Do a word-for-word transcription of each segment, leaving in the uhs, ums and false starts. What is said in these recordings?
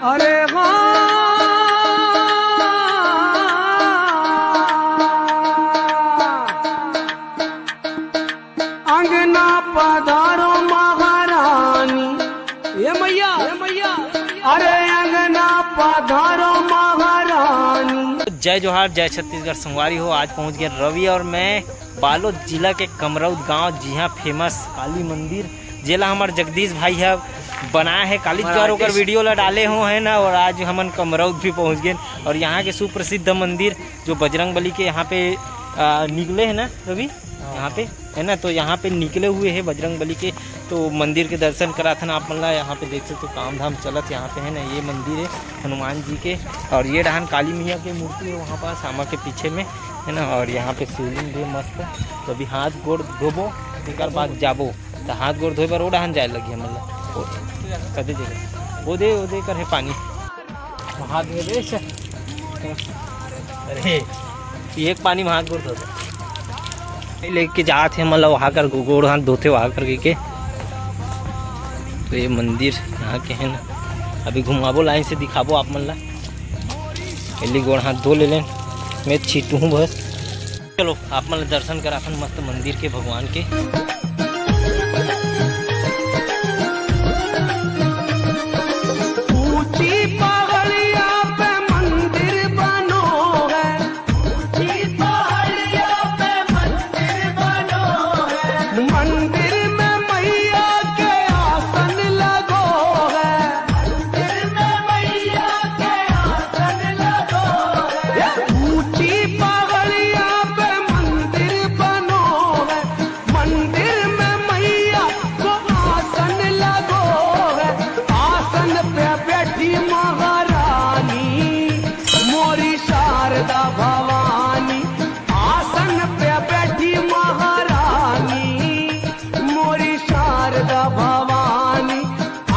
अरे हाँ। अंगना पधारो महारानी, ए मैया, ए मैया, अरे अंगना पधारो महारानी। जय जोहार, जय छत्तीसगढ़ संगवारी हो। आज पहुंच गए रवि और मैं बालोद जिला के कमरौद गांव, जिहां फेमस काली मंदिर, जेला हमर जगदीश भाई ह बनाए हे। काली हमारा द्वार ओकर artist। वीडियो ला डाले हो है ना, और आज हमन कमरौद भी पहुंच गए और यहाँ के सुप्रसिद्ध मंदिर जो बजरंग बली के यहाँ पे, आ, निकले है ना रवि, हाँ। यहाँ पे है ना, तो यहाँ पे निकले हुए हैं बजरंग बली के, तो मंदिर के दर्शन कराथन आप मन ला। यहाँ पे देख सकते हो काम धाम चलत यहाँ पे है ना, ये मंदिर है हनुमान जी के, और ये डहान काली मैया के मूर्ति है वहाँ पास आमा के पीछे में है ना, और यहाँ पे शिवलिंग भी मस्त। तो अभी हाथ गोड़ धोबो, एकर बाद जाबो, तो हाथ गोड़ धोए बर ओ डहान जाए लगी हमन ला। ओ, कदे जगह ओ दे, ओ दे कर है पानी। हाथ धो दे। अरे, एक पानी में हाथ गोड़ धो दे। लेके जात हे, मतलब, वहाँ कर गो-, गोड़ हाथ धोते वहाँ कर के। तो ये मंदिर यहाँ के है ना, अभी घुमाबो लाइन से, दिखाबो आप मन ला। पहले गोड़ हाथ धो ले लेन, मैं छीटू हूँ बस। चलो, आप मन ला दर्शन कराथन मस्त मंदिर के, भगवान के। ऊंची पहाड़िया पे मंदिर बनो है, ऊंची पहाड़िया पे मंदिर बनो है, मंदिर में मैया के आसन लगो है, मंदिर में मैया के आसन लगो है। ऊंची पहाड़िया पे मंदिर बनो है, मंदिर में मैया को आसन लगो है, आसन पे बैठी महारानी मोरी शारदा भवानी, आसन पे बैठी महारानी मोरी शारदा भवानी,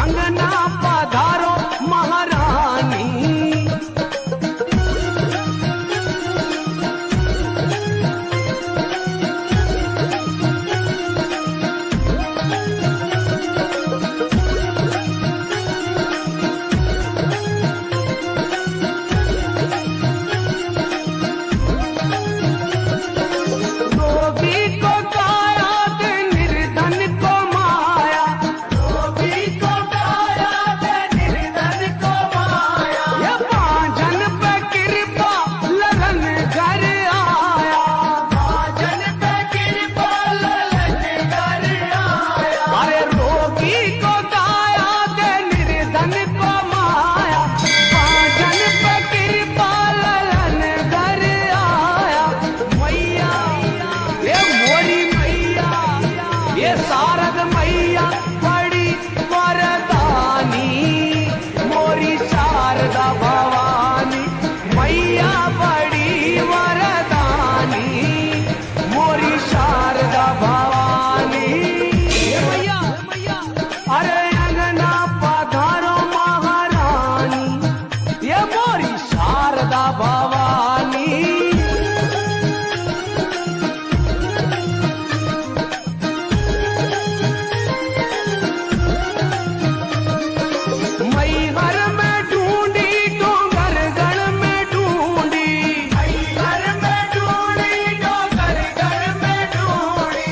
अंगना पधारो महारानी। रोगी को काया दे, निर्धन को माया, रोगी को काया दे, निर्धन को माया। ये बांझन पे कृपा ललन घर आया, बांझन पे कृपा ललन घर आया। अरे रोगी को काया दे, निर्धन को माया, बांझन पे कृपा ललन घर आया। मैया, ये मोरी मैया, ये शारद मैया बड़ी वरदानी, मोरी शारदा भवानी, मैया बड़ी वरदानी, मोरी शारदा भवानी। हे मैया, अरे अंगना पधारो महारानी, ये मोरी शारदा भवानी। मैहर में ढूंढी, डोंगरगढ़ में ढूंढी, मैहर में ढूंढी, डोंगरगढ़ में ढूंढी।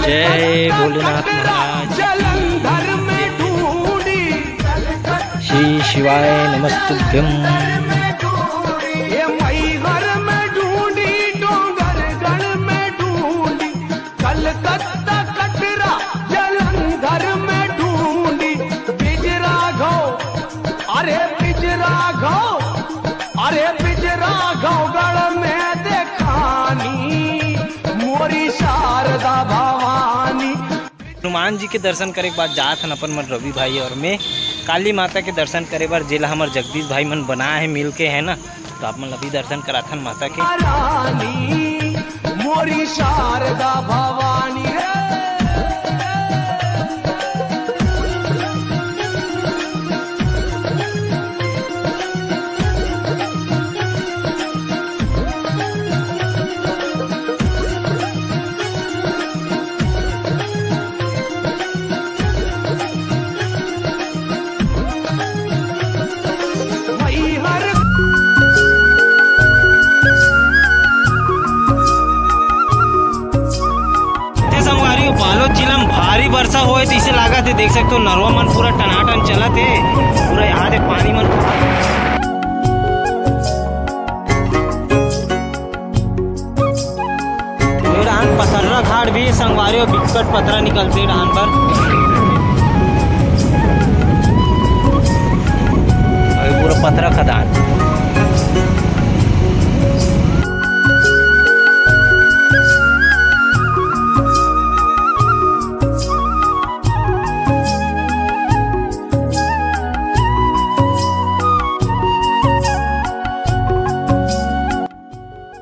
जय भोलेनाथ महाराज। जलंधर में ढूंढी। श्री शिवाय नमस्तुभ्यम। ये मैहर में ढूंढी, डोंगरगढ़ में ढूंढी, कलकत्ता, कटरा, जलंधर में ढूंढी। बिजराघो, अरे बिजराघो, अरे बिजराघो गढ़ में देखानी, मोरी शारदा भवानी। हनुमान जी के दर्शन करे के बाद जात हन अपन मन रवि भाई और मैं काली माता के दर्शन करे बर, जेला हमर जगदीश भाई मन बनाए हे मिल के, है ना। तो आप मन ला भी दर्शन कराथन माता के। रानी मोरी शारदा भवानी रे। का ते देख सकते हो, नरवा मन पूरा टनाटन चलत हे, पूरा यहाँ दे पानी मन। ये डहान पथर्रा घाट भी संगवारी हो, बिकट पथरा निकलते डहान पर। अभी पूरा पथरा खदान।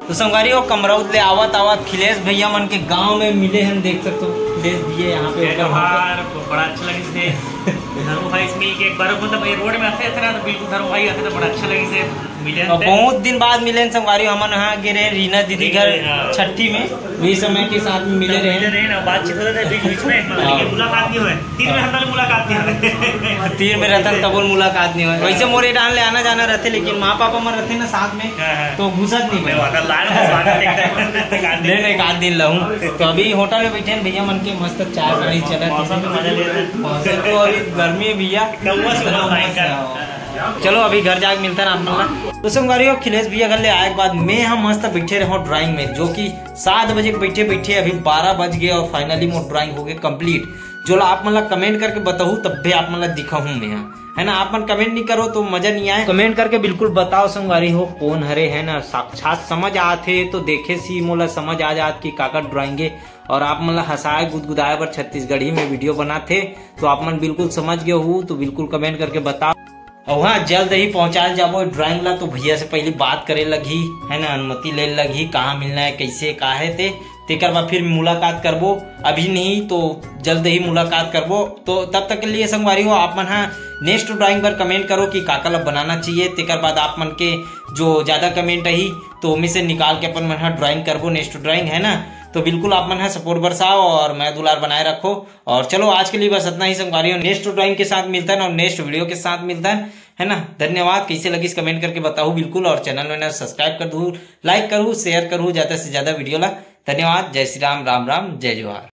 तो संगवारी हो, कमरौद ले आवत आवत खिलेश भैया मन के गांव में मिले हन। देख सकते हो, खिलेश भैया यहाँ पे जय ओकर जोहार, बड़ा अच्छा लगिस हे। धर्मू भाई से मिल के एक बार, मतलब, ये रोड में आते थे ना, तो बिल्कुल धर्मू भाई आते तो बड़ा अच्छा लगिस हे, मिले और हन। बहुत दिन बाद मिले हन संगवारी हो, हमन वहाँ गे रहे रीना दीदी घर हाँ। छठी में, वही समय के साथ में मिले रहे। मिले रहे ना, बातचीत होते थे बीच बीच में, मतलब, हाँ। ये मुलाकात नहीं हुए, तीन में हमारी मुलाकात नहीं हुई। तीन में रतन तबोल मुलाकात नहीं हुई। वैसे मोरे डाल ले आना जाना रहते, लेकिन माँ पापा मन रहते ना साथ में, हाँ, हाँ। तो घुसत नहीं मैं भाई। वादा लाल में स्वागत एकदम। ले ना, एक आध दिन लाऊं। तो अभी होटल में बैठे हैं भैया मन के, मस्त चाय पानी चलत हे। मौसम का मजा ले रहे हैं। मौसम तो अभी गर्मी है भैया। कौवा से हुआ भाई का। चलो अभी घर जाके मिलता है आप मन ला। तो संगवारी हो, खिलेश भैया घर ले आए के बाद मैं हम मस्त बैठे रहो ड्राइंग में, जो कि सात बजे के बैठे बैठे अभी बारह बज गए और finally मोर ड्राइंग हो गए complete। जो ला आप मन ला कमेंट करके बताहू तब भी आप मन ला दिखाहूँ मैं, है ना। आप मन कमेंट नहीं करो तो मजा नहीं आए। कमेंट करके बिल्कुल बताओ संगवारी हो कौन हरे, है ना। साक्षात समझ आत हे तो देखे सी मोला समझ आ जात कि काकर ड्राइंग हे। और आप मन ला हंसाए गुदगुदाए बर छत्तीसगढ़ी में वीडियो बनात हे, तो आप मन बिल्कुल समझ गए हो तो बिल्कुल कमेंट करके बताओ। और हाँ, जल्द ही पहुंचाए जाबो ड्राइंग ला, तो भैया से पहले बात करे लगही, है ना, अनुमति ले लगही, कहाँ मिलना है, कैसे, का है ते, तेकर बाद फिर मुलाकात करबो। अभी नहीं तो जल्द ही मुलाकात करबो। तो तब तक के लिए संगवारी हो, आप मन हा नेक्स्ट ड्राइंग पर कमेंट करो कि काका ला बनाना चाहिए, तेकर बाद आप मन के जो ज्यादा कमेंट रही तो ओमे से निकाल के अपन मन हा ड्राइंग करबो, नेक्स्ट ड्राइंग, है ना। तो बिल्कुल आप मन हा सपोर्ट बरसाओ और मया दुलार बनाए रखो। और चलो आज के लिए बस इतना ही संगवारी हो, नेक्स्ट ड्राइंग के साथ मिलता है और नेक्स्ट वीडियो के साथ मिलता है, है ना। धन्यवाद। कैसे लगिस कमेंट करके बताओ बिल्कुल, और चैनल में सब्सक्राइब कर दू, लाइक करू, शेयर करू ज्यादा से ज्यादा वीडियो ला। धन्यवाद। जय श्री राम, राम राम, जय जोहार।